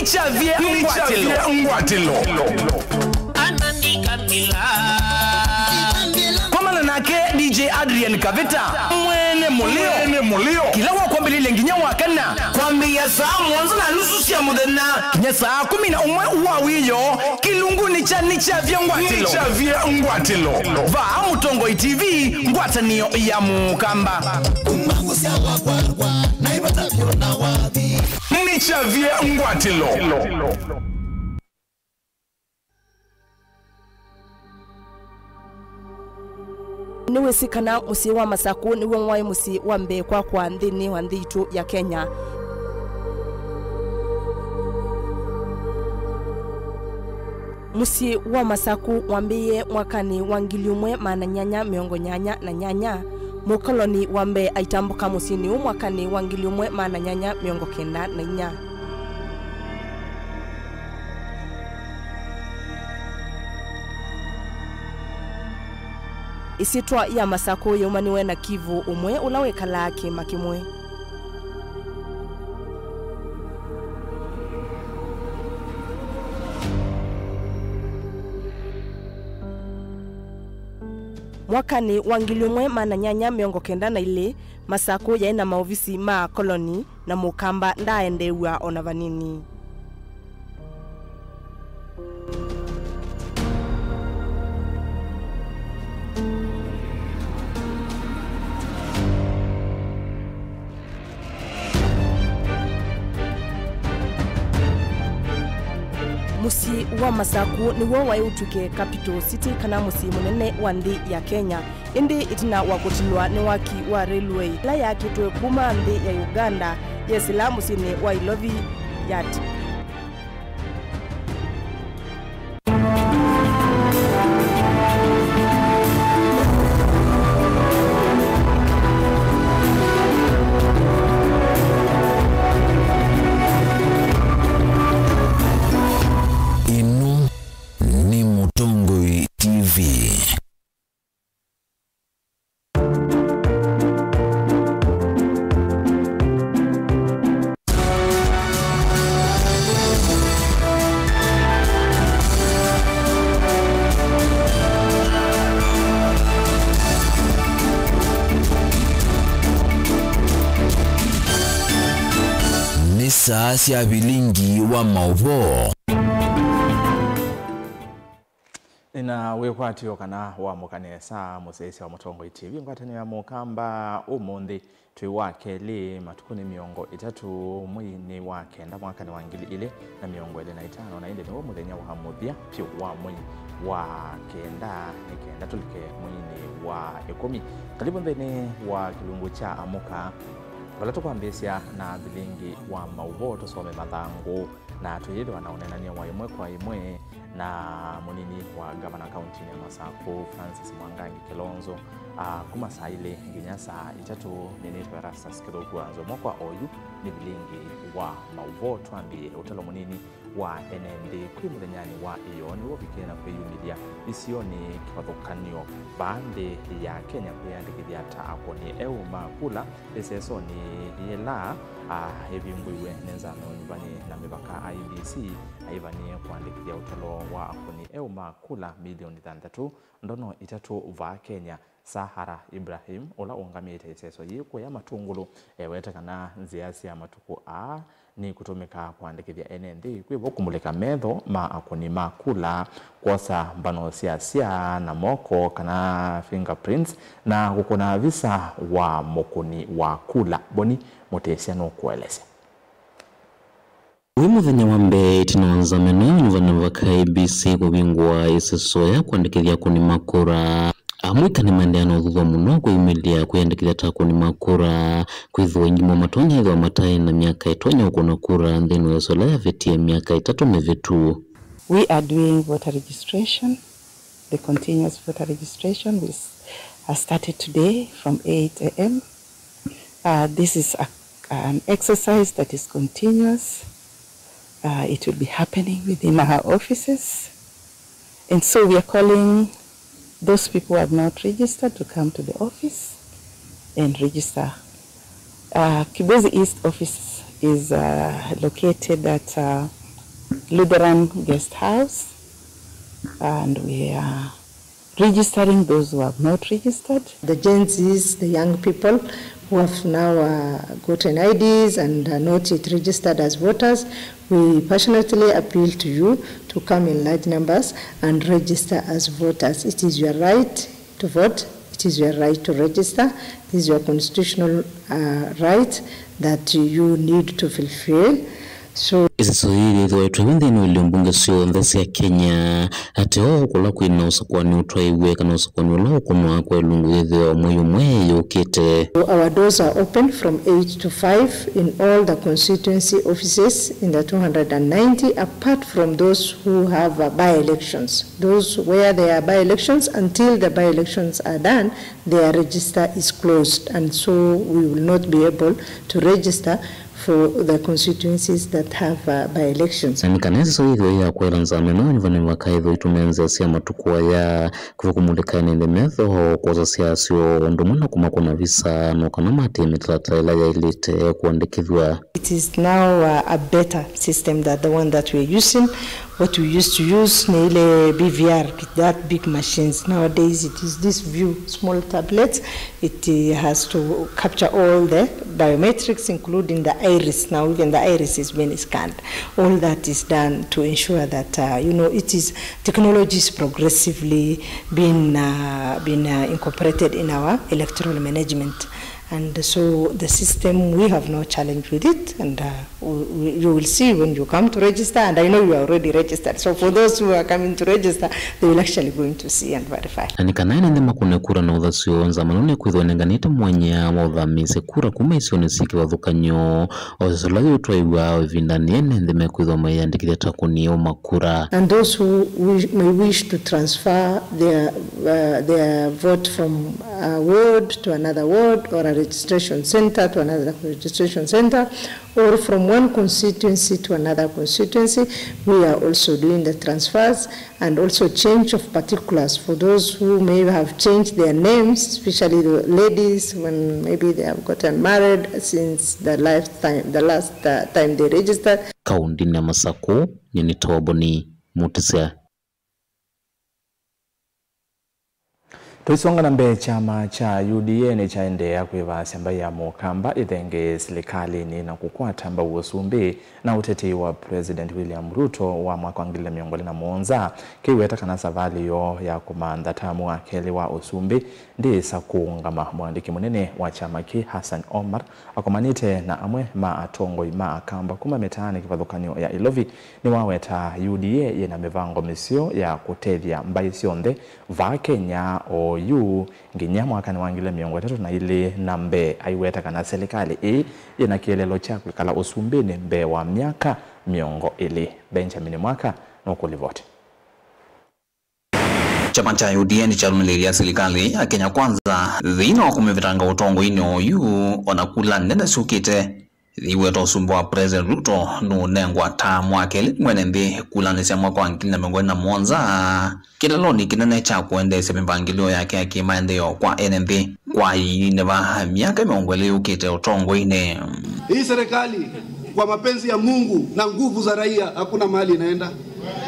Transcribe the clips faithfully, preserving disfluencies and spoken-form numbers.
Kyavye ngwatĩlo. Kwamana nake D J Adrian Kavita, mwene mũlĩo. Mwene mũlĩo. Kĩla wakwambĩlĩlye nginya wa kana. Kwambĩĩa saa mũonza na nusu sya mũthenya. Nginya saa kũmi na ũmwe wa wĩoo, kĩlungunĩ kya Nĩkyavye ngwatĩlo. Nĩkyavye ngwatĩlo. Vaa Mũtongoi T V, ngwatanĩo ya Mũkamba. Kuma ngũsya wakwalwa, na ivata vyũ na wathi. Nĩkyavye ngwatĩlo. Nĩwĩsĩ kana mũsyĩ wa Masakũ nĩw'o waĩ mũsyĩ wa mbee kwakwa nthĩnĩ wa nthĩ itũ ya Kenya. Mũsyĩ wa Masakũ wambĩĩe mwakanĩ wa ngili ũmwe maana nyanya mĩongo nyanya na nyanya. Mũkoloni wa mbee aitambũka mũsyĩnĩ ũũ mwakanĩ wa ngili ũmwe maana nyanya mĩongo kenda na inya. Ĩsyĩtwa ya Masakũ yaumaniwe na Kivu ũmwe ũla wĩkalaa kĩĩma kĩmwe. Mwakanĩ wa ngili ũmwe maana nyanya mĩongo kenda na ilĩ, Masakũ yaĩ na maovisi ma akoloni, na Mũkamba ndaaendeew'a o na vanini. Mũsyĩ wa Masakũ nĩw'o waĩ ũtw'ĩke capital city, kana mũsyĩ mũnene wa nthĩ ya Kenya. Ĩndĩ ĩtina wa kũtilwa nĩ waki wa railway ĩla yaakĩtwe kuma nthĩ ya Uganda yesĩla mũsyĩnĩ wa Ilovi, yati. Ĩno nĩ Mũtongoi T V. Nĩ saa sya vilingi wa maũvoo. Nĩna wĩkwatyo kana wamũka nesa, mũsyaĩĩsya wa Mũtongoi T V, ngwatanĩo ya Mũkamba. Ũmũnthĩ twĩ wa kelĩ, matukũnĩ mĩongo ĩtatũ mweinĩ wa kenda mwakanĩ wa ngili ilĩ na mĩongo ĩlĩ na ĩtano, na ĩndĩ nĩw'o mũthenya wa mũthya vyũ wa mwei wa kenda, nĩ kenda tũlike mweinĩ wa ĩkũmi. Karibu nthĩnĩ wa kĩlungu kya Amũka, vala tũkwambĩĩsya na vilingi wa maũvoo, tũsome mathangũ, na tũyĩthĩwa na ũneenany'a wa ĩmwe kwa ĩmwe na mũnini wa ngavana kauntinĩ ya Masakũ, Francis Mwangangi Kilonzo, a, kuma saa ilĩ nginya saa itatũ. Nĩnĩtwa Erastus Kĩthũku Wanzomwa. Kwa oyu nĩ vilingi wa maũvoo. Twambie ũtalo mũnini wa ene nthĩ. Kwĩ mũthenyanĩ wa ĩoo nĩw'o ũvikĩe na kwĩyumĩlya isionĩ kĩvathũkany'o vaa nthĩ ya Kenya kwĩyandĩkĩthya ta akũni eũ ma kula ĩsesonĩ yĩla, a, ĩvingũiwe nĩ Nzama ya Ũnyuvani na Mĩvaka, I E B C, aivanie kũandĩkĩthya ũtalo wa akũni eũ ma kula milioni thanthatũ ndono itatũ vaa Kenya. Sahara Ibrahim, ũla ũngamĩte ĩseso yĩĩ kũya Matũngũlũ, ewete kana nzĩa sya matukũ aa nĩkũtũmĩka kũandĩkĩthya ene nthĩ, kwĩvo kũmulĩka metho ma akũni ma kula, kwosa mbano sya sya na moko kana fingerprints, na kũkũna visa wa mũkũni wa kula. Boni Mũtĩsya nũkũelesya. Wĩ mũthenya wa mbee ĩtina wa Nzama ya Ũnyuvani na Mĩvaka, I E B C, kũvingũa ĩseso ya kũandĩkĩthya akũni ma kura, amũika nĩmaendeea na ũthuthw'a mũno kwĩyumĩlya kwĩyandĩkĩthya ta akũni ma kura, kwĩthĩwa aingĩ moo matonya ĩthĩwa mataĩ na myaka ĩtonya ũkũna kura nthĩnĩ wa ĩseso ĩla yavetie myaka ĩtatũ mĩvĩtu. We are doing voter registration, the continuous voter registration. We s-, uh, started today from eight A M. Uh, this is a, an exercise that is continuous. Uh, it will be happening within our offices. And so we are calling those people who have not registered to come to the office and register. Uh, Kibwezi East office is, uh, located at, uh, Lutheran Guest House, and we are registering those who have not registered. The Gen Zs, the young people who have now, uh, gotten I Ds and are not yet registered as voters, we passionately appeal to you to come in large numbers and register as voters. It is your right to vote. It is your right to register. This is your constitutional, uh, right that you need to fulfill. So, ĩseso yĩĩ yĩthĩwa ĩtwaĩwe nthĩnĩ wa ilio mbunge syonthe sya Kenya, ateo kũla kwĩ na ũsakũani ũtwaĩwe kana ũsakũani ũla ũkũnwa kwa ĩlungu yĩthĩwa mwei ũmwe yũkĩte. Our doors are open from eight to five in all the constituency offices in the two hundred and ninety, apart from those who have, uh, by-elections. Those where there are by-elections, until the by-elections are done, their register is closed, and so we will not be able to register for the constituencies that have, uh, by-elections. Na nĩ kana ĩseso yĩthĩwe ya kwaĩla nzama ĩno, nyuva nĩ vakaĩthwa itũmĩa nzĩa sya matukũ aya kũvya kũmulĩka ene nthĩ metho, kwosa syasyo, ũndũ ũmwe na kũmakũna visa, no kana matĩe mĩtalatala ĩla yaĩlĩte kũandĩkĩthw'a. It is now, uh, a better system than the one that we're using. What we used to use nĩ ile B V R, that big machines. Nowadays it is this View small tablets. It, uh, has to capture all the biometrics, including the iris. Now even the iris is being scanned. All that is done to ensure that, uh, you know, it is, technology is progressively being, uh, being, uh, incorporated in our electoral management. And so the system, we have no challenge with it, and, uh, we, we, you will see when you come to register, and I know you are already registered. So for those who are coming to register, they will actually going to see and verify. Na nĩ kana ene nthĩ makũne kura na ũthasyo, nzama ĩno nĩkwĩthwa ĩnenganĩte mwanya wa ũthamĩĩsya kura kuma isionĩ syĩ kĩvathũkany'o, o ĩseso yĩla yĩũtwaĩwa o ĩvindanĩ ene nthĩ mekwĩthwa mayĩandĩkĩthya ta akũni eũ ma kura. And those who wish, may wish to transfer their, uh, their vote from a ward to another ward, or a registration center to another registration center, or from one constituency to another constituency, we are also doing the transfers, and also change of particulars for those who may have changed their names, especially the ladies, when maybe they have gotten married since the lifetime, the last, uh, time they registered. Kaũntĩnĩ ya Masakũ, nyie nĩ Toboni Mutisya. Tũisonga na mbee, kyama kya U D A nĩkyaendeea kwĩvaasya mbaĩ ya Mũkamba ĩthengee silikalĩnĩ na kũkwata mbau ũsumbĩ na ũteti wa President William Ruto wa mwaka wa ngili ilĩ na mĩongo ĩlĩ na mũonza, kĩiweta kana savalĩ yoo ya kũmantha tamu wa kelĩ wa ũsumbĩ ndĩĩsa kũũngama. Mũandĩki mũnene wa kyama kĩ, Hassan Omar, akomanĩte na amwe ma atongoi ma Akamba kuma mĩtaanĩ kĩvathũkany'o ya Ilovi, nĩwawetaa U D A yĩna mĩvango mĩseo ya kũtethya mbaĩ syonthe vaa Kenya oyu nginya mwakanĩ wa ngili mĩongo ĩtatũ na ilĩ na mbee. Aiweta kana silikalĩ ĩĩ yĩna kĩeleelo kya kwĩkala ũsumbĩnĩ mbee wa myaka mĩongo ĩlĩ. Benjamin Mwaka nũkũlivoti. Kyama kya U D A nĩkyalũmĩlĩĩlya silikalĩ ya Kenya Kwanza thĩna wa kũmĩvetanga ũtongoinĩ oyu, ona kula nene syũkĩte. Yĩweta ũsumbĩ wa President Ruto nũũnengwa tamu wa kelĩ nĩ mwene nthĩ kulanĩ sya mwaka wa ngili na mĩongo ĩlĩ na mũonza, kĩlelonĩ kĩnene kya kũendeesya mĩvangĩlĩo yake ya kĩmaendeeo kwa ene nthĩ. Kwa ĩilinĩ va myaka mĩongo ĩlĩ yũkĩte ũtongoinĩ. Hii serikali, kwa mapenzi ya Mungu na nguvu za raia, hakuna mahali inaenda.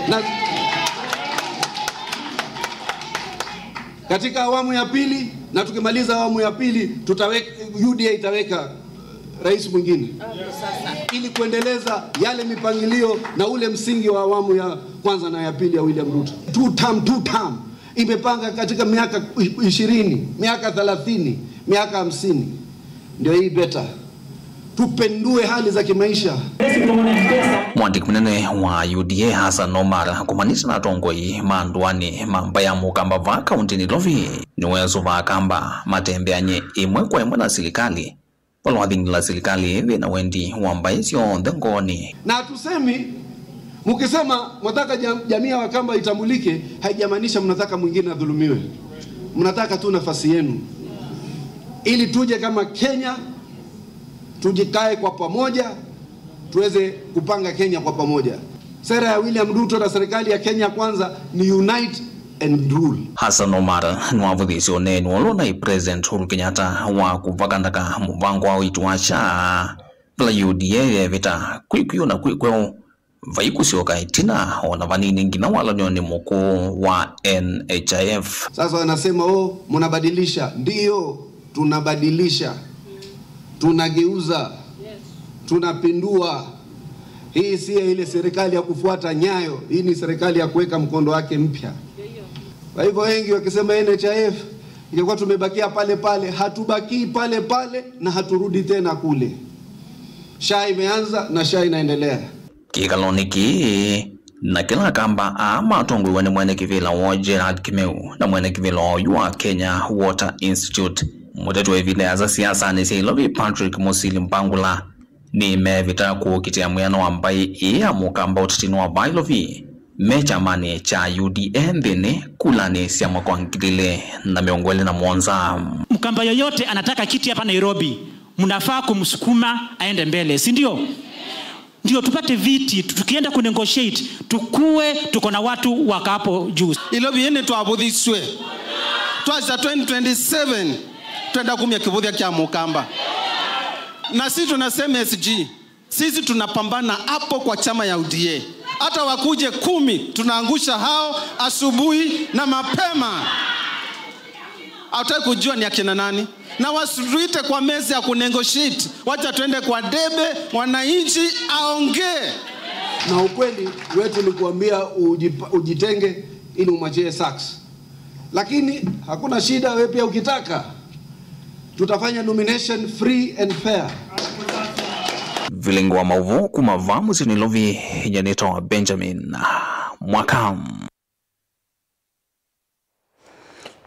Na katika awamu ya pili, na tukimaliza awamu ya pili, tutaweka, U D A itaweka rais mwingine ili kuendeleza yale mipangilio na ule msingi wa awamu ya kwanza na ya pili ya William Ruto. Two term, two term. Imepanga katika miaka ishirini, miaka thelathini, miaka hamsini. Ndio hii beta. Tupendue hali za kimaisha. Mwandĩki mũnene wa U D A Hassan Omar, akomanĩte na atongoi ma ndũanĩ ma mbaĩ ya Mũkamba vaa kaũntĩnĩ Ilovi, nĩweesũva Akamba matembeany'e ĩmwe kwa ĩmwe na silikalĩ. Vala wathing'ĩla silikalĩ ĩĩ wĩ na wendi wa mbaĩ syonthe ngoonĩ. Na hatusemi, mkisema mwataka jam-, jamii ya Wakamba itambulike, haijamaanisha mnataka mwingine adhulumiwe. Mnataka tu nafasi yenu. Ili tuje kama Kenya, tujikae kwa pamoja, tuweze kupanga Kenya kwa pamoja. Sera ya William Ruto na serikali ya Kenya Kwanza ni unite and rule. Hassan Omar nĩwavũthĩĩsye ũneeni ũla ũnaĩ President Uhuru Kenyatta wa kũvakandaka mũvango wa ũiiti wa SHA, vala U D A yeevĩta kwĩ kwĩu na kwĩ kweũ, Vai kũsyoka ĩtina o na vanini nginya walany'onĩ mũkũũ wa N H I F. Sasa wanasema, "Oh, mnabadilisha." Ndiyo, tunabadilisha. Tunageuza. Tunapindua. Hii si ya ile serikali ya kufuata nyayo. Hii ni serikali ya kuweka mkondo wake mpya. Kwa hivyo wengi wakisema N H I F, ingekuwa tumebakia pale pale. Hatubakii pale pale na haturudi tena kule. SHA imeanza na SHA inaendelea. Kĩkalonĩ kĩĩ, na kĩla akamba aa matongoew'e nĩ mwene kĩvĩla woo Gerald Kimeu na mwene kĩvĩla oyu wa Kenya Water Institute, mũteti wa ĩvinda yasa siasanĩ sya Ilovi Patrick Mũsili Mbangula, nĩmeevĩta kũkitĩa mwĩano wa mbaĩ ĩĩ ya mũkamba ũtetinĩ wa vaa Ilovi me kyamanĩ kya U D A nthĩnĩ kulanĩ sya mwaka wa ngili ilĩ na mĩongo ĩlĩ na mũonza. Mkamba yoyote anataka kiti hapa Nairobi, mnafaa kumsukuma aende mbele, si ndio? Ndio tupate viti, tukienda kunegotiate, tukue tuko na watu waka hapo juu. Ilovi ĩĩ nĩtwavũthisw'e. Twasya twenty twenty-seven, twenda kumya kĩvũthya kya mũkamba. Na si tunasema S G, sisi tunapambana hapo kwa chama ya U D A. Hata wakuje kumi, tunaangusha hao asubuhi na mapema. Hatutaki kujua ni akina nani. Na wasituite kwa meza ya kunegotiate. Wacha twende kwa debe, mwananchi aongee. Na ukweli wetu ni kuambia ujipa-, ujitenge ili umwachie Sachs. Lakini hakuna shida, wewe pia ukitaka, tutafanya nomination free and fair. Vilingi wa maũvoo kuma vaa mũsyĩ Nairobi, nyie nĩtawa Benjamin Mwaka.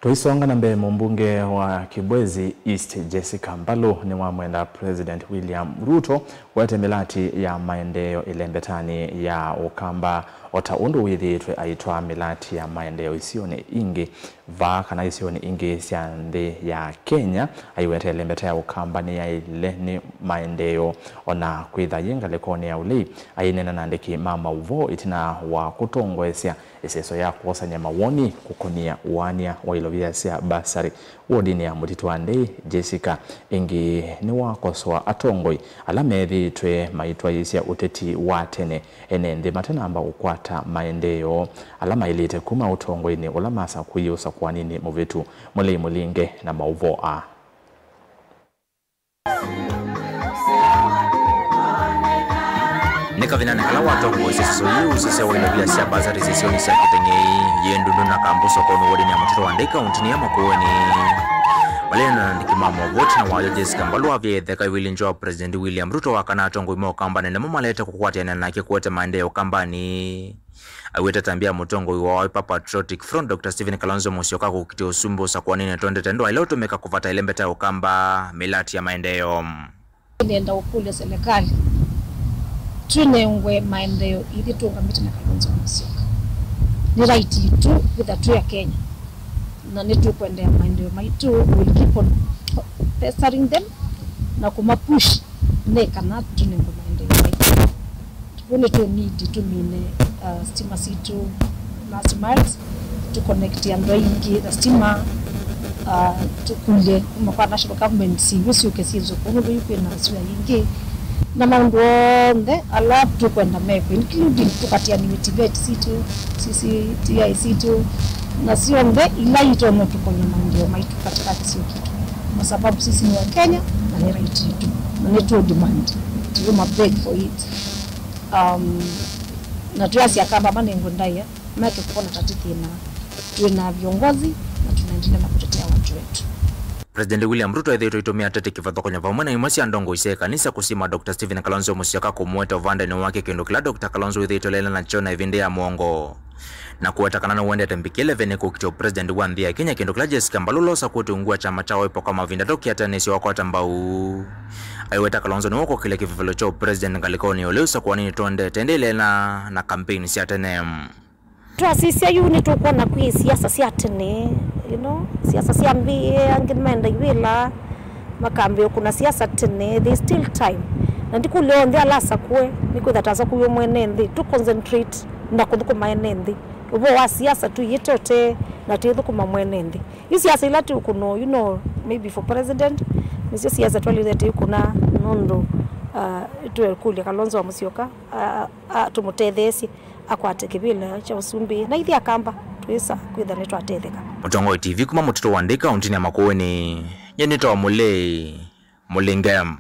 Tũisonga na mbee, mũmbunge wa Kibwezi East Jessica Mbalu nĩwamwenda President William Ruto wete mĩlati ya maendeeo ĩlembetanĩ ya Ũkamba, o ta ũndũ wĩthĩĩtwe aitwaa mĩlati ya maendeeo isionĩ ingĩ vaa kana isionĩ ingĩ sya nthĩ ya Kenya. Aiweta ĩlembeta ya Ũkamba nĩyaĩle nĩ maendeeo, o na kwĩtha yĩ ngalĩkonĩ ya ũlei. Aineena na andĩki ma maũvoo ĩtina wa kũtongoesya ĩseso ya kwosany'a mawoni kũkonĩa ũaany'a wa ilovia sya basarĩ wodinĩ ya Mũtitũ wa Ndei, Jessica ĩngĩ nĩwakosoa atongoi ala methĩĩtwe maitwaĩĩsya ũteti wa tene, ene nthĩ matanamba kũkwata maendeeo ala maĩlĩte kuma ũtongoinĩ ũla masakũie ũsakũaninĩ mũvĩtu. Mũlei Mũlinge na maũvoo aa. Nĩ kavindanĩ kala watongoesye ĩseso yĩĩ, ũsisya wa ilovia sya basarĩ isionĩ sya Kĩteng'ei, Yĩndundu na Kambu sokonĩ wodinĩ ya Mũtitũ wa Ndei kauntinĩ ya Makueni. Malĩna na andĩki ma maũvoo ĩtina wayo, Jessica Mbalu avya ĩtheka ĩvĩlinjo wa President William Ruto wa kana atongoi ma Ũkamba nĩ namo malete kũkwatĩanĩa nake kũete maendeeo Ũkambanĩ. Aiweta tambya ya mũtongoi wa Wiper Patriotic Front, Doctor Stephen Kalonzo Musyoka kũkitĩa ũsumbĩ ũsakũaninĩ twendete ndwaĩle ũtũmĩka kũvata ĩlembeta ya Ũkamba mĩlati ya maendeeo. Nĩenda ũkũlya serikali twĩnengwe maendeeo ithyĩ tũũngamĩte na Kalonzo Musyoka. Nĩ right itũ kwĩtha twĩ Akenya, na nĩtũkwendea maendeeo maitũ. We'll keep on pestering them na kũmapush nĩ kana tũnengwe maendeeo maitũ. Kũu nĩtũnidi tũmine, uh, stima sitũ last miles, tũconnect andũ aingĩ na stima, uh, tũkũlye kuma kwa national government syĩw'ũ syũke syĩnzwe kũu, nũndũ yu kwĩna sua yingĩ, na maũndũ onthe ala tũkwenda mekwe, including tũkatianĩw'e TVET sitũ, CCTI sitũ, na syonthe ila itonya tũkony'a maendeeo maitũ katika nthĩ syitũ, kwa sababu sisi ni wa Kenya na ni right yetu, na nĩ tũ demand, tũ ma beg for it. Um, na twĩasya Akamba manengwe ndaĩa, meke kũona ta ti thĩna. Twĩ na viongozi na tunaendelea na kutetea watu wetu. President William Ruto ethĩĩtwe aitũmĩa ateti kĩvathũkany'o vamwe na imwe sya ndongoi sya ĩkanisa kũsima Doctor Stephen Kalonzo Musyoka kũmũete ũvandenĩ wake, kĩndũ kĩla Doctor Kalonzo wĩthĩĩtwe ũleana nakyo na ĩvinda ya mũongo, na kũweta kana nĩwendete mbikĩle vene kũkitĩa ũpresident wa nthĩ ya Kenya, kĩndũ kĩla Jessica Mbalu ũla ũsakũĩtwe ungu wa kyama kya Wiper kwa mavinda atatũ kĩatanĩsye wakwata mbau. Aiweta Kalonzo nĩwe ũkokĩlya kĩvevelo kya ũpresident ngalĩkonĩ ya ũlei ũsakũaninĩ twendete ĩndĩ ĩleana na kampeini sya tene. Twasisya yu nĩtũkwona kwĩ siasa sya tene, you know, siasa sya mbee, angĩ nĩmaenda ivĩla, makambĩĩa kũna siasa tene. There's still time. Na ndikũlya onthe ala asakũe, nĩkwĩtha twasakũiwe mwene nthĩ, tũ concentrate na kũthũkũma ene nthĩ. Ũvoo wa siasa tũiĩte ũtee na tũithũkũma mwene nthĩ. Yu siasa ila tũkũna, you know, maybe for president, nĩsyo siasa twalĩte tũikũna nũndũ Ah, twekũlya Kalonzo wa Musyoka, ah, ah, tũmũtetheesye akwate kĩvĩla kya ũsumbĩ, na ithyĩ Akamba twĩsa kwĩtha nĩtwatetheka. Mũtongoi T V kuma Mũtitũ wa Ndei kaũntĩnĩ ya Makueni, nyie nĩtawa Mũlei Mũlinge.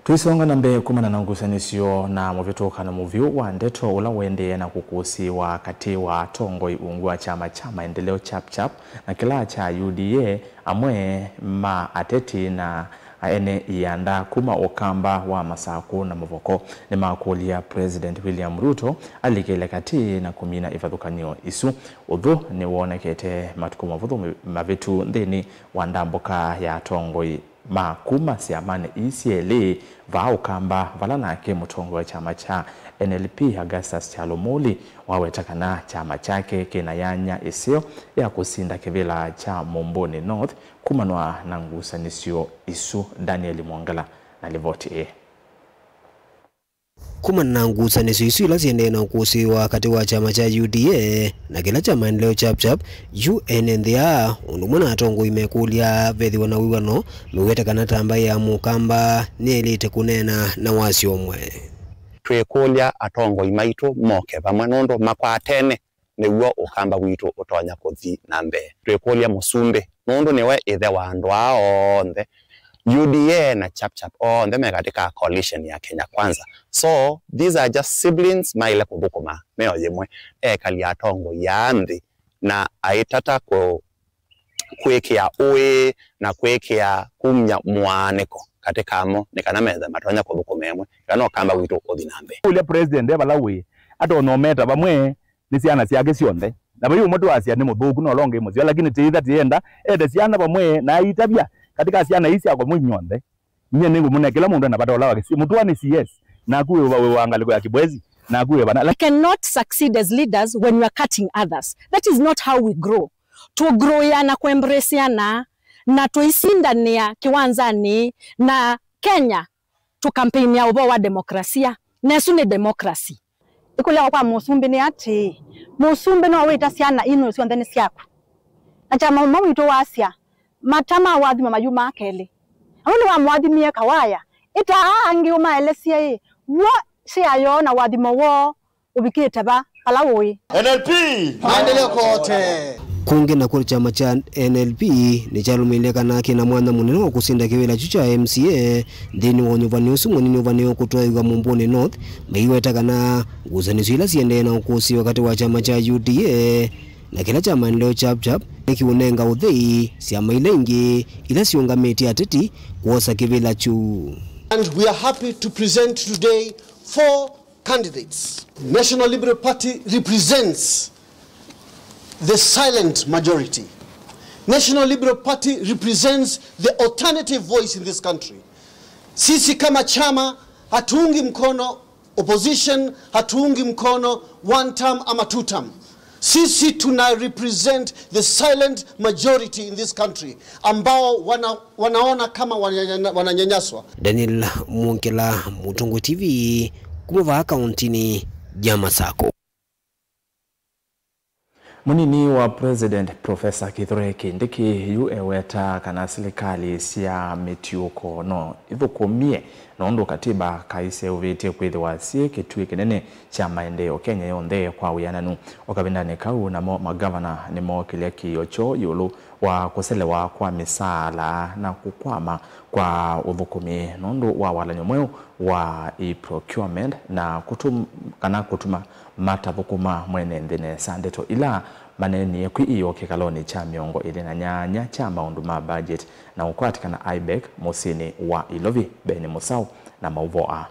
Tũisonga na mbee kumana na ngusanĩsyo na mũvĩtũkano mũvyũ wa ndeto ũla ũendee na kũkũsĩĩwa katĩ wa atongoi ungu wa kyama kya Maendeleo Chap Chap na kĩla kya U D A, amwe ma ateti na ene ianda kuma Ũkamba wa Masakũ na Mũvoko nĩmakũlya President William Ruto alikĩle katĩ na kũmina ivathũkany'o isu. Ũthũ nĩwonekete matukũ mavũthũ mavĩtu nthĩnĩ wa ndambũka ya atongoi ma kuma syamanĩ ii syelĩ, vaa Ũkamba, vala nake mũtongoi wa kyama kya N L P Augustus Kyalo Mũli waweta kana kyama kyake kĩna yanya ĩseo ya kũsinda kĩvĩla kya Mumbuni North kumanwa na ngusanĩsyo isu. Daniel Mwongela na livoti ĩĩ. Kumana na ngusanĩsyo isu ila syendee na ũkũsĩĩwa katĩ wa kyama kya U D A na kĩla kya Maendeleo Chap Chap, U N N T A, ũndũ ũmwe na atongoi mekũlya vethĩwa na wĩw'ano, mew'ĩte kana ta mbaĩ ya Mũkamba nĩyaĩlĩte kũneena na wasyo ũmwe. Twĩkũlya atongoi maitũ moke vamwe nũndũ makwatene nĩw'o Ũkamba witũ ũtonya kũthi na mbee. Twĩkũlya Mũsumbĩ, nũndũ nĩwe ĩthe wa andũ aa onthe. U D A na Chap Chap onthe me katĩ ka coalition ya Kenya Kwanza. So, these are just siblings maĩle kũthũkũma mĩao yĩmwe. Ekali atongoi aa nthĩ na aitata kũ-, kwĩkĩa ũĩ na kwĩkĩa kumya mũaanĩko katĩ kamo nĩ kana methe matonya kũthũkũma ĩmwe, kana Ũkamba witũ ũthi na mbee. Ũlya president e vala wĩ, atonya ũmeta vamwe nĩ syana syake syonthe. Na vai ũmwe twasya nĩ mũthũku na ũla ũngĩ mũseo, lakini tĩitha tĩenda ete syana vamwe na aitavya katĩ ka syana ii syakwa mwĩ inyw'onthe. Nyie nĩngũmũnengela mũndũ ena vata ũla wake. Si-, mũtũa nĩ C S, naku wĩ wa, wĩ wa ngalĩko ya Kibwezi, naku wĩ vana. You cannot succeed as leaders when you are cutting others. That is not how we grow. Tũgrowĩaa na kũembraceana, na tũisindanĩa kĩwanzanĩ, na Kenya tũkampeinĩa ũvoo wa demokrasia, na ĩsu nĩ democracy. Ĩkũlyo yakwa kwa Mũsumbĩ nĩ atĩĩ, Mũsumbĩ no wĩta syana inu syonthe nĩ syaku? Na kyama ũmwe witũ wasya, mata ma ũathimo mayumaa kelĩ. Amwe nĩwamũathimie Kawaya, ĩta aa angĩ ũmaelesye ĩ, w'o share yoo na ũathimo woo ũvikĩte va, vala ũĩ. N L P! Maendeleo kote! Kũngĩ nakw'o kyama kya N L P nĩkyalũmĩlile kana kĩna mwanya mũnene wa kũsinda kĩvĩla kyu kya M C A nthĩnĩ wa ũnyuvani ũsu mũnini ũvanĩwe kũtwaĩw'a Mumbuni North, maiweta kana ngusanĩsyo ila siendee na ũkũsĩĩwa katĩ wa kyama kya U D A na kĩla kya Maendeleo Chap Chap nĩkĩũnenga ũthei syama ila ingĩ ila siũngamĩtye ateti kwosa kĩvĩla kyu. And we are happy to present today four candidates. National Liberal Party represents the silent majority. National Liberal Party represents the alternative voice in this country. Sisi kama chama hatuungi mkono opposition, hatuungi mkono one term ama two term. Sisi tuna represent the silent majority in this country ambao wana-, wanaona kama wananyanya-, wananyanyaswa. Daniel Mwongela, Mũtongoi T V, kuma vaa kaũntĩnĩ ya Masakũ. Mũnini wa President Professor Kithure Kindiki yu eweta kana silikalĩ sya mĩtiũko no ithũkũmie nũndũ katiba kaiseũvĩtye kwĩthĩwa syĩ kĩtuĩ kĩnene kya maendeeo Kenya yonthe kwa wĩananu. O kavindanĩ kau, namo magavana nĩmookĩlya kĩĩo kyoo ĩũlũ wa kũselewa kwa mĩsaala na kũkwama kwa ũthũkũmi nũndũ wa walany'o mweũ wa e-procurement na kũtũm-, kana kũtuma matathũkũma mwene nthĩ nesa. Ndeto ila maneenie kwĩ ĩyoo kĩkalonĩ kya mĩongo ĩlĩ na nyanya kya maũndũ ma budget na ũkwati kana IBEC mũsyĩnĩ wa Ilovi, Ben Mũsaũ na maũvoo aa.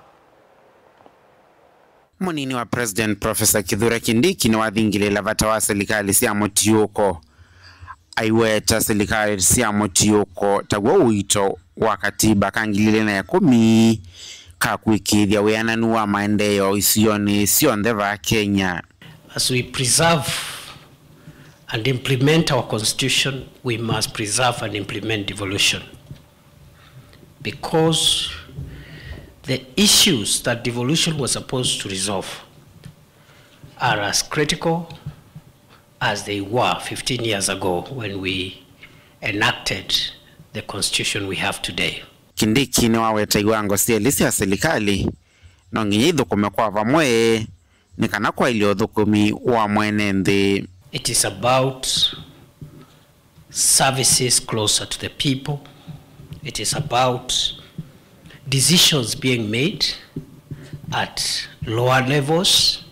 Mũnini wa President Professor Kithure Kindiki nĩwathingĩlĩĩla vata wa silikalĩ sya mũtiũko. Aiweta silikalĩ sya mũtiũko taw'o ũito wa katiba ka ngili ilĩ na ĩkũmi ka kũĩkĩĩthya wĩananu wa maendeeo isionĩ syonthe vaa Kenya. As we preserve and implement our constitution, we must preserve and implement devolution. Because the issues that devolution was supposed to resolve are as critical as they were fifteen years ago when we enacted the constitution we have today. Kindiki nĩwaweta iwango syelĩ sya silikalĩ no nginya ithũkũme kwa vamwe nĩ kana kwaĩlya ũthũkũmi wa mwene nthĩ. It is about services closer to the people. It is about decisions being made at lower levels,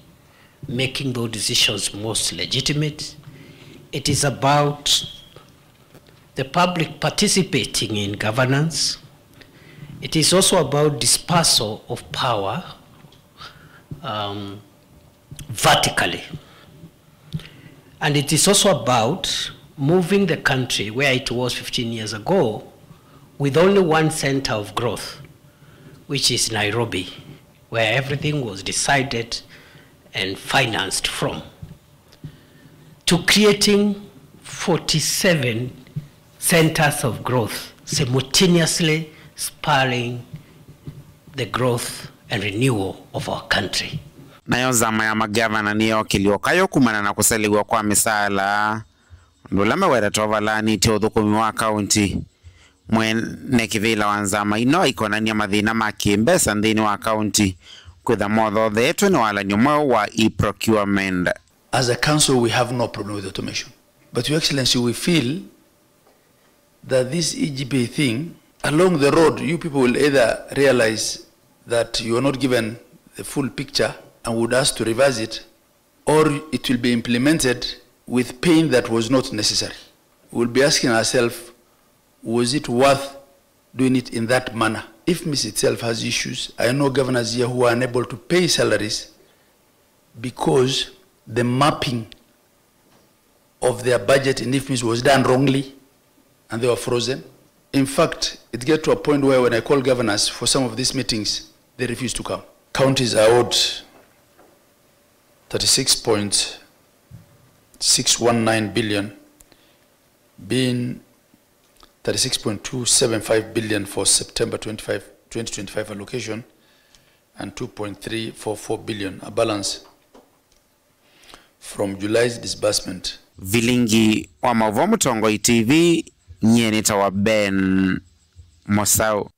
making those decisions most legitimate. It is about the public participating in governance. It is also about dispersal of power, um, vertically. And it is also about moving the country where it was fifteen years ago with only one center of growth, which is Nairobi, where everything was decided and financed from, to creating forty-seven centers of growth, simultaneously spurring the growth and renewal of our country. Nayo nzama ya magavana nĩyookĩlya ũkayũ kumana na kũselew'a kwa mĩsaala, ũndũ ũla mewetete ũvalaanĩtye ũthũkũmi wa kaunti. Mwene kĩvĩla wa nzama ino aikonany'a mathĩna ma kĩmbesa nthĩnĩ wa kaunti kwĩtha mothootheetwe nĩ walany'o mweũ wa e-procurement. As a council, we have no problem with automation. But, Your Excellency, we feel that this E G P A thing, along the road, you people will either realize that you are not given the full picture and would ask to reverse it, or it will be implemented with pain that was not necessary. We will be asking ourselves, was it worth doing it in that manner? IFMIS itself has issues. I know governors here who are unable to pay salaries because the mapping of their budget in IFMIS was done wrongly and they were frozen. In fact, it get to a point where when I call governors for some of these meetings, they refuse to come. Counties are owed thirty-six point six one nine billion, being thirty-six point two seven five billion for September twenty-five, twenty twenty-five allocation and two point three four four billion a balance from July's disbursement. Vilingi wa maũvoo Mũtongoi T V, nyie nĩtawa Ben Mosau.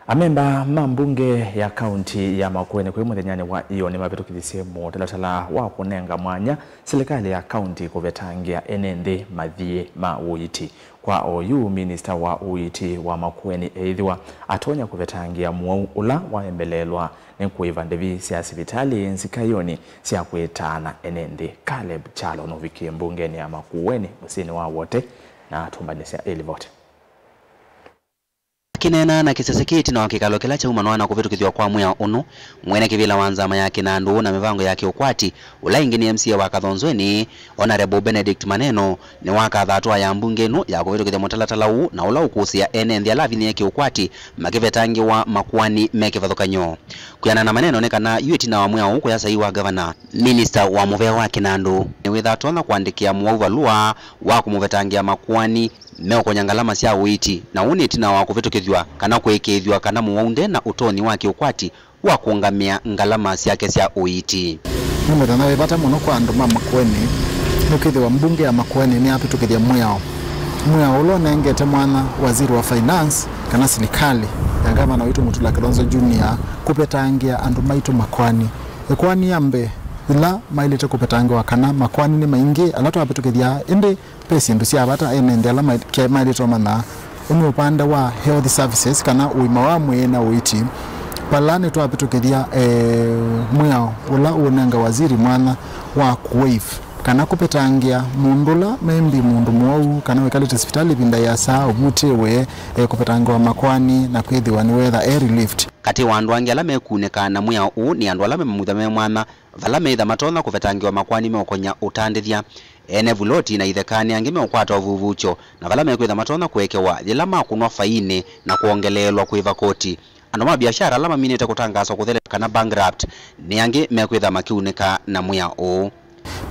Amemba ma mbunge ya kaunti ya Makueni kwĩ mũthenyanĩ wa ĩyoo nĩmavĩtũkĩthisye mũtalatala wa kũnenga mwanya silikalĩ ya kaunti kũvetangĩa ene nthĩ mathiĩ ma ũiiti. Kwa oyu, minista wa ũiiti wa Makueni eĩthĩwa atonya kũvetangĩa mũwau ũla waembeleelwa nĩ kũĩva ndĩvi sya sivitalĩ nzika ĩyonĩ sya kwĩtaana ene nthĩ. Caleb Kyalo nũvikie mbungenĩ ya Makueni mũsyĩnĩ wa Wote na atũmbanĩsya ĩlivoti. Akĩneena na kĩsese kĩĩ ĩtina wa kĩkalo kĩla kyaumanwa na kũvĩtũkĩthw'a kwa mwĩao ũnũ, mwene kĩvĩla wa nzama ya kĩnandũ na mĩvango ya kĩũkwati, ũla ĩngĩ nĩ M C A wa Kathonzweni, Honourable Benedict Maneno, nĩwakatha atũa ya mbunge ĩno ya kũvĩtũkĩthya mũtalatala ũũ na ũla ũkũsĩa ene nthĩ ala avinyĩĩe kĩũkwati makĩvetangĩwa makoani me kĩvathũkany'o. Kwĩanana na Maneno nĩ kana yu ĩtina wa mwĩao ũũ kũya saii wa ngavana, minista wa mũvea wa kĩnandũ nĩwĩtha atonya kũandĩkĩa mũwau valũa wa kũmũvetangĩa makoani meũkony'a ngalama sya ũiiti, na ũu nĩ ĩtina wa kũvĩtũkĩthw'a kana kũĩkĩĩthw'a kana mũwau nde na ũtonyi wa kĩũkwati wa kũũngamĩa ngalama syake sya ũiiti. Nĩ mũthenya wĩ vata mũno kwa andũ ma Makueni nĩkwĩthĩwa mbunge ya Makueni nĩyavĩtũkĩthya mwĩao, mwĩao ũla ũnengete mwanya waziri wa finance kana silikalĩ ya ngavana witũ Mutula Kilonzo Junior kũvetangĩa andũ maitũ makoani. Ĩkoani ya mbee ĩla maĩlĩte kũvetangĩwa kana makoani nĩ maingĩ ala twavĩtũkĩthya, ĩndĩ ve syĩndũ sya vata ene nthĩ ala ma-, ke-, maĩlĩte ũmanya. Ũũ nĩ ũvande wa health services kana ũima wa mwĩĩ na ũiiti, vala nĩtwavĩtũkĩthya, eh, mwĩao ũla ũũnenga waziri mwanya wa kũ-waive kana kũvetangĩa mũndũ ũla maybe mũndũ mũwau kana wĩkalĩte sivitalĩ ĩvinda ĩasa, ũvutĩwe, eh, kũvetangĩwa makoani na kwĩthĩwa nĩwetha e relieved. Katĩ wa andũ angĩ ala mekunĩka na mwĩao ũũ nĩ andũ ala me mamutha me mwanya, vala meĩtha matonya kũvetangĩwa makoani meũkony'a ũtandĩthya, ene vuloti na itheka nĩ angĩ meũkwata ũvuvuukyo, na vala mekwĩtha matonya kũekewa yĩla makũnwa fainĩ na kwongeleelwa kũĩva koti. Andũ ma biashara ala maminĩte kũtangaaswa kũthelew'a kana bankrupt nĩ angĩ mekwĩtha makiunĩka na mwĩao ũũ.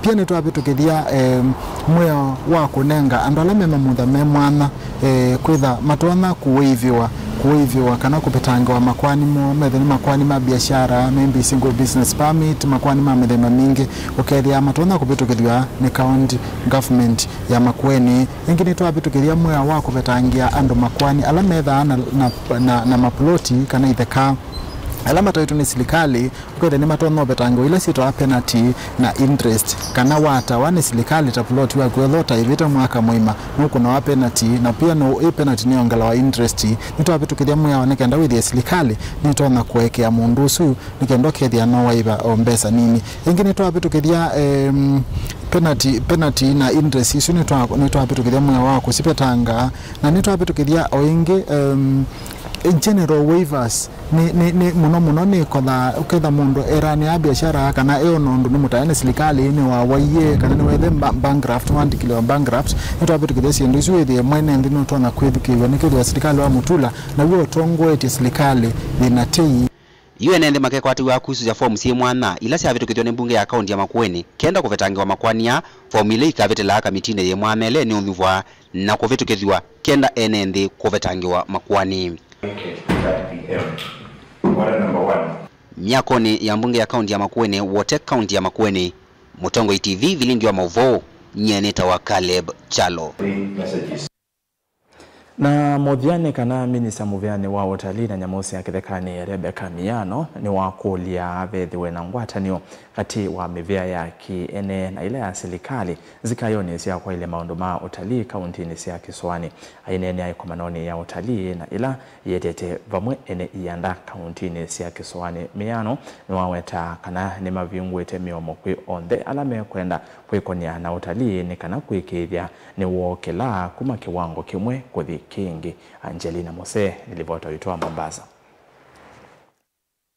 Pia nĩtwavĩtũkĩthya, eh, mwĩao wa kũnenga andũ ala me mamutha me mwanya, eh, kwĩtha matonya kũĩvĩwa, kũĩvĩwa kana kũvetangĩwa makoani moo, methĩwa nĩ makoani ma biashara, maybe single business permit, makoani ma mĩthemba mingĩ, ũkethĩa matonya kũvĩtũkĩthw'a nĩ county government ya Makueni. Ĩngĩ nĩtwavĩtũkĩthya mwĩao wa kũvetangĩa andũ makoani ala methaa na, na, na, na mapuloti kana itheka ala mataĩtwe nĩ silikalĩ, ũkethĩa nĩmatonya ũvetangĩwa ila syĩtawa penalty na interest, kana watawa nĩ silikalĩ ta puloti waku ethwa ũtaĩvĩte mwaka mũima, nũkũnawa penalty, na pia no ĩ penalty nĩyongelawa interest. Nĩtwavĩtũkĩthya mwĩao nĩ kenda wĩthĩe silikalĩ nĩtonya kũekea mũndũ ũsu nĩ kenda ũkethĩa no waĩva o mbesa nini. Ĩngĩ nĩtwavĩtũkĩthya, em, penalty, penalty na interest isu nĩtwa-, nĩtwavĩtũkĩthya mwĩao wa kũsivetanga, na nĩtwavĩtũkĩthya o ĩngĩ, em, general waivers. Nĩ, nĩ, nĩ mũno mũno nĩ kotha, ũketha mũndũ eranĩa biashara kana eona ũndũ nĩ mũtae nĩ silikalĩ, nĩ wawaie, kana nĩ wethe ba-, bankrupt, nĩwandĩkĩlĩwa bankrupt. Nĩtwavĩtũkĩthya syĩndũ isu wĩthĩe mwene nthĩ nũtonya kwĩthukĩĩw'a nĩkethĩwa silikalĩ wamũtula, naw'o ũtongoetye silikalĩ thĩna tei. Yu ene nthĩ makekwatĩw'a kusũsya fomu syĩ mwanya ila syavĩtũkĩthw'a nĩ mbunge ya kaunti ya Makueni kenda kũvetangĩwa makoani aa. Fomu ila ikavĩtĩlaa kamitinĩ yĩ mwanya ĩla ĩnĩũnyuvwa na kũvĩtũkĩthw'a kenda ene nthĩ kũvetangĩwa makoani. K Z P M. Order number one. Myakonĩ ya mbunge ya kaunti ya Makueni, Wote kaunti ya Makueni, Mũtongoi T V, vilingi wa maũvoo, nyie nĩtawa Caleb Kyalo. Three messages. Na mũthya nĩ kana minista mũvĩanĩ wa ũtalii na nyamũ sya kĩthekanĩ, Rebecca Miano, nĩwakũlya vethĩwe na ngwatanĩo katĩ wa mĩvĩa ya kĩ-ene na ĩla ya silikalĩ nzikayonĩ sya kwaĩlya maũndũ ma ũtalii kauntinĩ sya Kĩsũanĩ. Aineenea ĩkomanonĩ ya ũtalii na ĩla yĩetete vamwe ene ianda kauntinĩ sya Kĩsũanĩ, Miano nĩwaweta kana nĩmavingũĩte mĩomo kwĩ onthe ala mekwenda kwĩkony'a na ũtalii nĩ kana kũĩkĩĩthya nĩwookĩla kuma kĩwango kĩmwe kũthi kĩngĩ. Angelina Mose nĩ livota witũ wa Mombasa.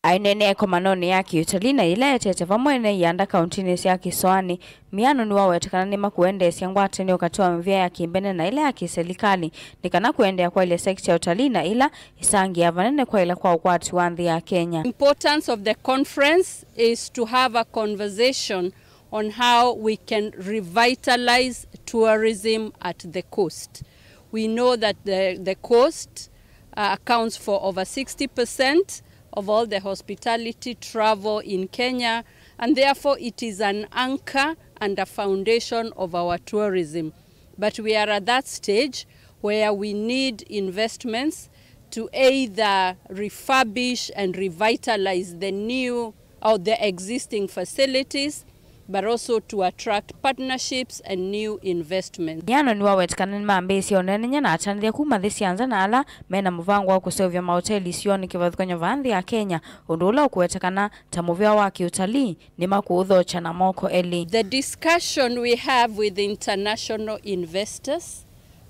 Aineenea ĩkomanonĩ ya kĩũtalii na yĩla yetete vamwe ene ianda kauntinĩ sya Kĩsũanĩ, Miano nĩwaweta kana nĩmakũendeesya ngwatanĩo katĩ wa mĩvĩa ya kĩmbene na ĩla ya kĩsilikalĩ nĩ kana kũendeea kwaĩlya sekita ya ũtalii na ĩla ĩsangĩaa vanene kwaĩla kwa ũkwati wa nthĩ ya Kenya. Importance of the conference is to have a conversation on how we can revitalize tourism at the coast. We know that the, the coast, uh, accounts for over sixty percent of all the hospitality travel in Kenya, and therefore it is an anchor and a foundation of our tourism. But we are at that stage where we need investments to either refurbish and revitalize the new or the existing facilities, but also to attract partnerships and new investments. Miano nĩwaweta kana nĩmambĩĩsye ũneenany'a na atanĩthya kuma nthĩ sya nza na ala mena mũvango wa kũseũvya maoteli isionĩ kĩvathũkany'o vaa nthĩ ya Kenya, ũndũ ũla ũkũweta kana ta mũvĩa wa kĩũtalii nĩmakũũthokya na moko elĩ. The discussion we have with international investors,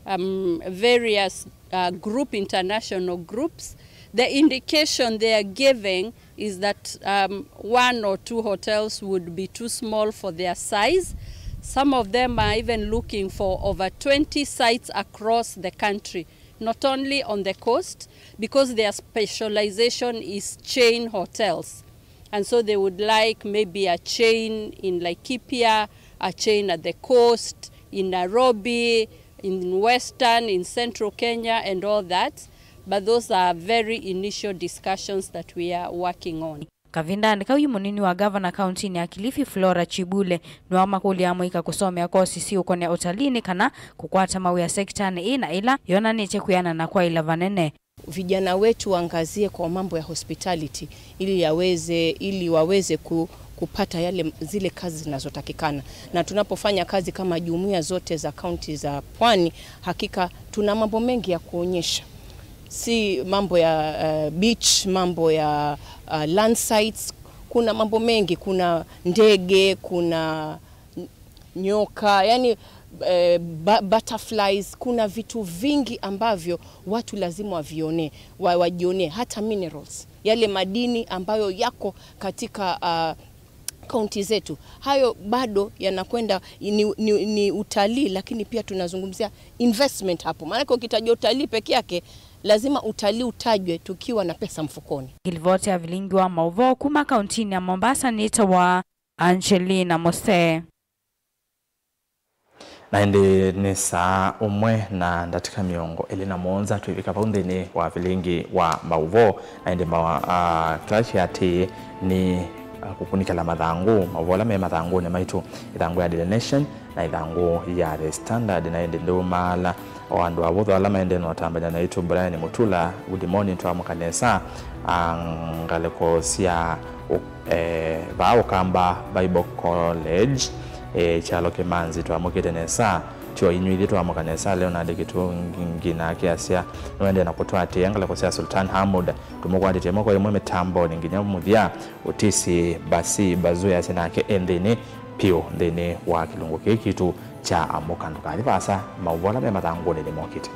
um, various, uh, group, international groups, the indication they are giving is that, um, one or two hotels would be too small for their size. Some of them are even looking for over twenty sites across the country, not only on the coast, because their specialization is chain hotels. And so they would like maybe a chain in Laikipia, a chain at the coast, in Nairobi, in Western, in Central Kenya, and all that. But those are very initial discussions that we are working on. Kavindanĩ kau yu, mũnini wa gavana kauntinĩ ya Kilifi, Flora Chibule, nĩwamakũlya amũika kũsomea kosi siũkonea ũtalii nĩ kana kũkwata mawĩa sekitanĩ ĩ na ĩla yonanĩtye kwĩanana kwaĩla vanene. Vijana wetu waangazie kwa mambo ya hospitality ili yaweze, ili waweze ku-, kupata yale, zile kazi zinazotakikana. Na tunapofanya kazi kama jumuiya zote za kaunti za pwani, hakika tuna mambo mengi ya kuonyesha. Si mambo ya, eh, beach, mambo ya, eh, land sites. Kuna mambo mengi, kuna ndege, kuna nyoka, yani, eh, bu-, butterflies, kuna vitu vingi ambavyo watu lazima wavione, wa-, wajionee, hata minerals, yale madini ambayo yako katika, ah, kaunti zetu. Hayo bado yanakwenda, ni, ni, ni utalii, lakini pia tunazungumzia investment hapo. Maanake ukitaja utalii peke yake, lazima utalii utajwe tukiwa na pesa mfukoni. Ngilivoti ya vilingi wa mauvoo kuma kauntinĩ ya Mombasa nĩtawa Angelina Mose. Na ĩndĩ nĩ saa ũmwe na ndatĩka mĩongo ĩlĩ na mũonza twĩvika vau nthĩnĩ wa vilingi wa maũvoo. Na ĩndĩ mawa, ah, kĩla kĩatĩĩe nĩ, ah, kũkunĩkĩla mathangũ, maũvoo ala me mathangũnĩ maitũ, ĩthangũ ya Daily Nation na ĩthangũ ya The Standard. Na ĩndĩ ndĩũmaala o andũ avũthũ ala maendee na ũtambany'a naitũ, Brian Mutula, good morning, twamũka nesa. Ah, ngalĩko sya ũ- eh, vaa Ũkamba Bible College, eh, kyalo Kĩmanzi twamũkĩte nesa. Tyo inyw'ĩ ithyĩ twamũka nesa. Leonard Kĩtũngi nake asya nĩwendee na kũtũatĩĩa ngalĩko sya Sultan Hamud. Tũmũkwatĩtye moko ĩmwe mĩtambonĩ nginya mũthya. Ũtisi Basi Bazu asya nake e nthĩnĩ piũ nthĩnĩ wa kĩlungu kĩĩ kitũ kya Amũka Ndũkathi Vaasa. Maũvoo ala me mathangũnĩ nĩmokĩte.